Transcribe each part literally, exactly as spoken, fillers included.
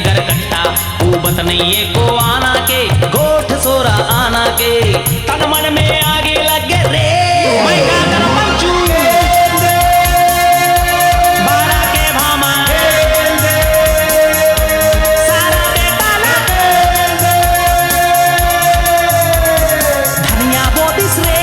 करकट्टा, पूबत नइये को आना के, गोठ सोरा आना के, तन मन में आगी लग गे रे। मैं का करंव पंचू, बारा के भामा, सारा बेटा ला, धनिया बोदिस रे।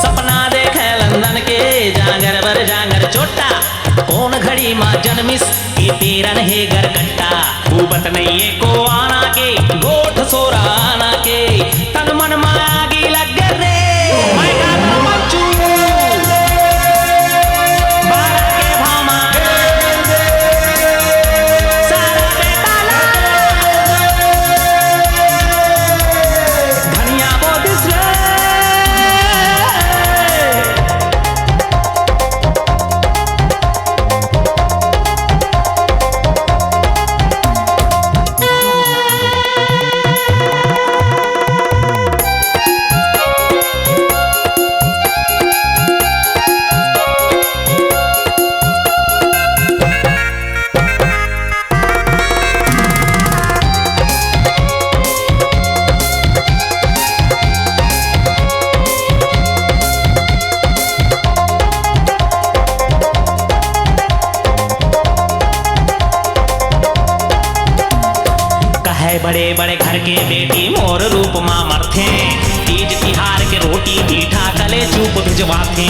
सपना देखे लंदन के, जांगर बर जांगर चोट्टा, कोन घड़ी मा जनमिस ए पेरन हे गरकट्टा, पूबत नइये को आना के, गोठ सोरा आना के, तन मन मा आगी लग गे रे। मैं का करंव पंचू, बारा के भामा, सारा बेटा ला, धनिया बोदिस रे। कहय बड़े बड़े घर के बेटी मोर रूप मा मरथे, तीज तिहार के रोटी पीठा कले चुप भिजवाथे।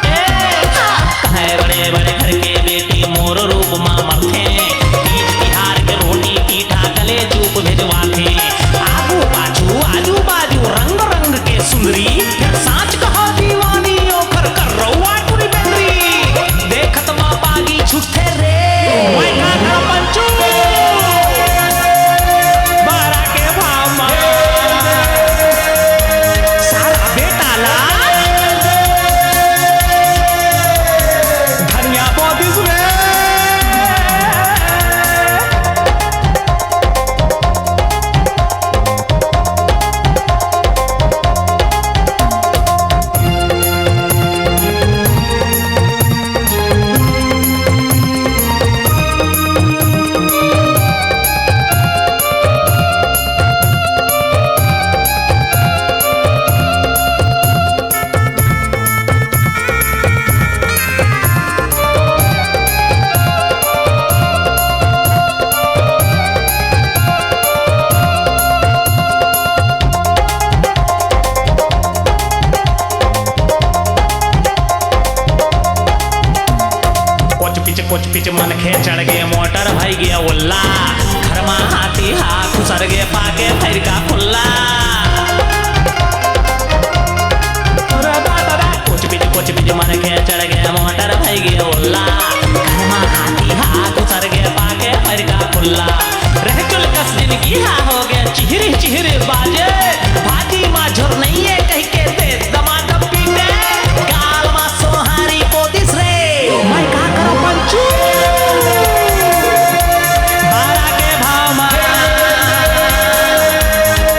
ए, कहय बड़े बड़े घर के बेटी मोर रूप मा मरथे, तीज तिहार के रोटी पीठा कले चुप भिजवाथे। आगू पाछू आजू बाजू रंग रंग के सुंदरी, फेर साँच कहो दीवानी ओखर कर्रउवा टुरी बेंदरी। देखत मा पागी छुटथे रे, मैं का करंव पंचू, बारा के भामा, सारा बेटा ला, धनिया बोदिस रे। कोच पिच कोच पिच मनखे चढ़ गे मोटर भई गे ओल्ला, घर मा हाथी हा खुसर गे पाके फैर का खुल्ला। अरे दादा रे, कोच पिच कोच पिच मनखे चढ़ गे मोटर भई गे ओल्ला, घर मा हाथी हा खुसर गे पाके फैर का खुल्ला। रह चुल कस जिनगी हा हो गे चिहिरी चिहिरी बाजे, भाजी मा झोर नइये कहिके दे दमादम पीटे, गाल मा सोहारी बोदिस रे, मैं का करंव पंचू, बारा के भामा,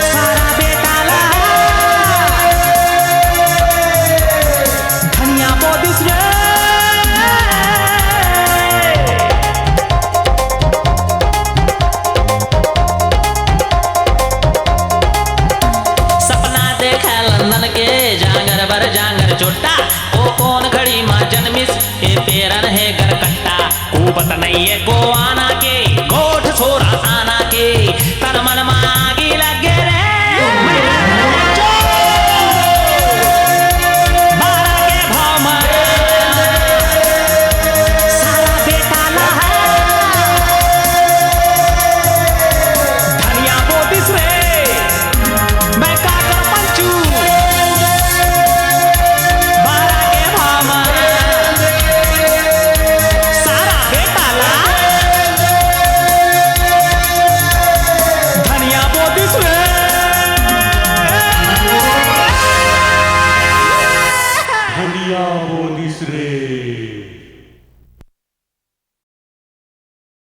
सारा बेटा ला, धनिया बोदिस रे। सपना देखे लंदन के, जांगर बर जांगर चोट्टा, ओ कोन घड़ी मा जनमिस, ए पेरन हे गरकट्टा, पूबत नइये को आना